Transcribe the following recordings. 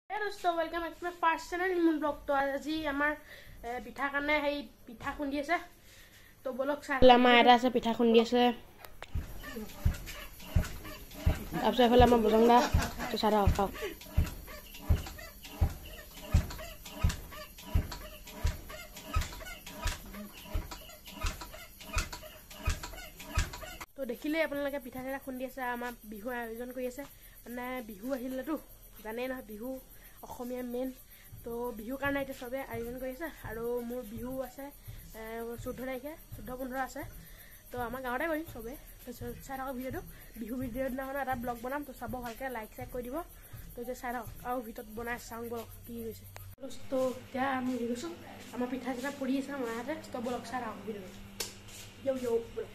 দোস্ত, welcome back to my first channel Rimun blog. তো আজি আমাৰ পিঠা কাৰণে সেই পিঠা খুন্দি আছে। তো বলক চাই। আমাৰ এটা আছে, পিঠা খুন্দি আছে। তাৰপিছত এইফালে আমাৰ বজং দা। তো চাই থাকক। তো দেখিলেই আপোনালোকে, পিঠা চিঠা খুন্দি আছে, আমাৰ বিহু আয়োজন কৰি আছে। মানে বিহু আহিলেতো জানেই নহয়, বিহু অসমীয়া মেইন। তো বিহুৰ কাৰণে এতিয়া চবে আয়োজন কৰি আছে। আৰু মোৰ বিহু আছে 14 তাৰিখে, 14, 15 আছে। তো আমাৰ গাঁৱতে কৰিম চবে। তাৰপিছত চাই থাকক ভিডিঅ'টো। বিহু ভিডিঅ' দিনাখন এটা ব্লগ বনাম, তো চাব ভালকৈ, লাইক চাইক কৰি দিব। তো এতিয়া চাই থাকক আৰু ভিতৰত বনাই চাওঁ বলক কি হৈছে। তো এতিয়া আমি হেৰি গৈছোঁ, আমাৰ পিঠা চিঠা পৰি আছে মাহঁতে। তো বলক চাই থাকক ভিডিঅ'টো। ইয়ৌ ইয়ৌ, বলক।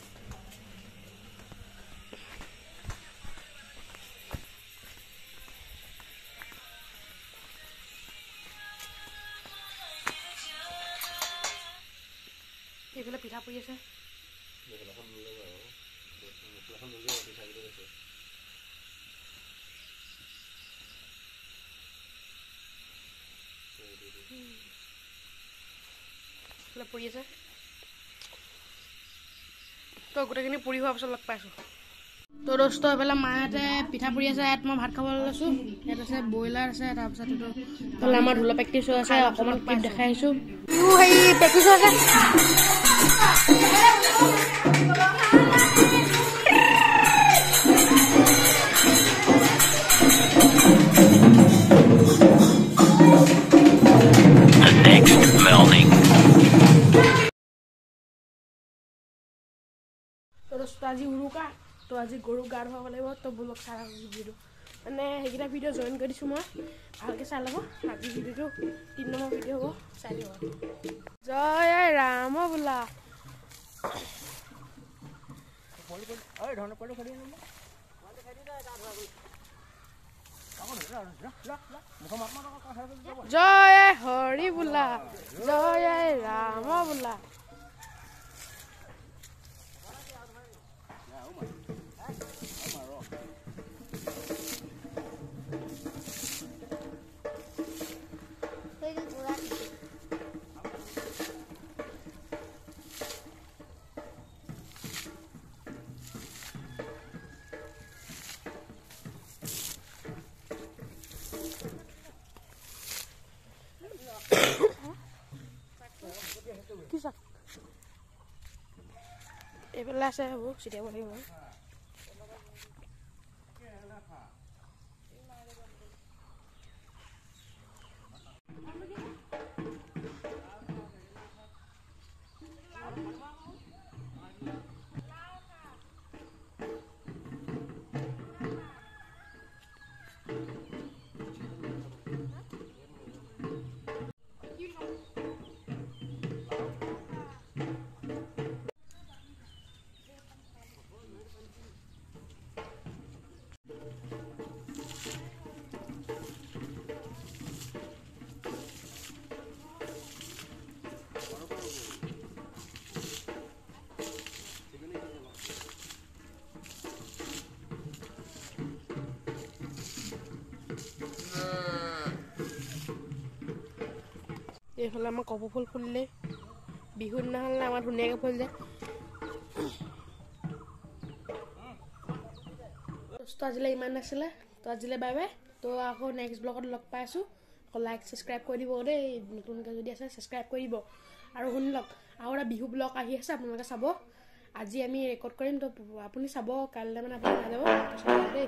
এইফালে পিঠা পুৰি আছে। পৰি আছে। তো গোটেইখিনি পুৰি হোৱাৰ পাছত লগ পাইছোঁ। তো দোস্ত, এইফালে মাহঁতে পিঠা পুৰি আছে, ইয়াত মই ভাত খাবলৈ লৈছোঁ। ইয়াত আছে ব্ৰইলাৰ আছে, তাৰপিছত এইটো এইফালে আমাৰ ঢোলৰ প্ৰেক্টিচ হৈ আছে, অকণমান ক্লিপ দেখাই আহিছোঁ। হেৰি প্ৰেক্টিচ হৈ আছে। The next morning. তো দোস্ত, আজি উৰুকা, তো আজি গৰু গা ধুৱাব লাগিব। তো বলক চাই থাকক ভিডিঅ'টো। মানে সেইকেইটা ভিডিঅ' জইন কৰি দিছোঁ মই, ভালকৈ চাই ল'ব। আজি ভিডিঅ'টো 3 নম্বৰ ভিডিঅ' হ'ব, চাই দিব। জয় আই ৰাম বোলা। জয় আই হৰি বোলা, জয় আই ৰাম বোলা। কি চাক এইফালে আছে, সেইবোৰ ছিটিয়াব লাগিব। এইফালে আমাৰ কপৌ ফুল ফুলিলে, বিহুৰ দিনাখন আমাৰ ধুনীয়াকৈ ফুল যায়। দোস্ত, আজিলৈ ইমান নাছিলে। তো আজিলৈ বাই বাই। তো আকৌ নেক্সট ব্লগত লগ পাই আছোঁ। আকৌ লাইক ছাবস্ক্ৰাইব কৰি দিব দেই, নতুনকৈ যদি আছে ছাবস্ক্ৰাইব কৰি দিব। আৰু শুনি লওক, আৰু এটা বিহু ব্লগ আহি আছে, আপোনালোকে চাব। আজি আমি ৰেকৰ্ড কৰিম, তো আপুনি চাব, কাইলৈ মানে আপুনি পাই যাব। তো চাব দেই।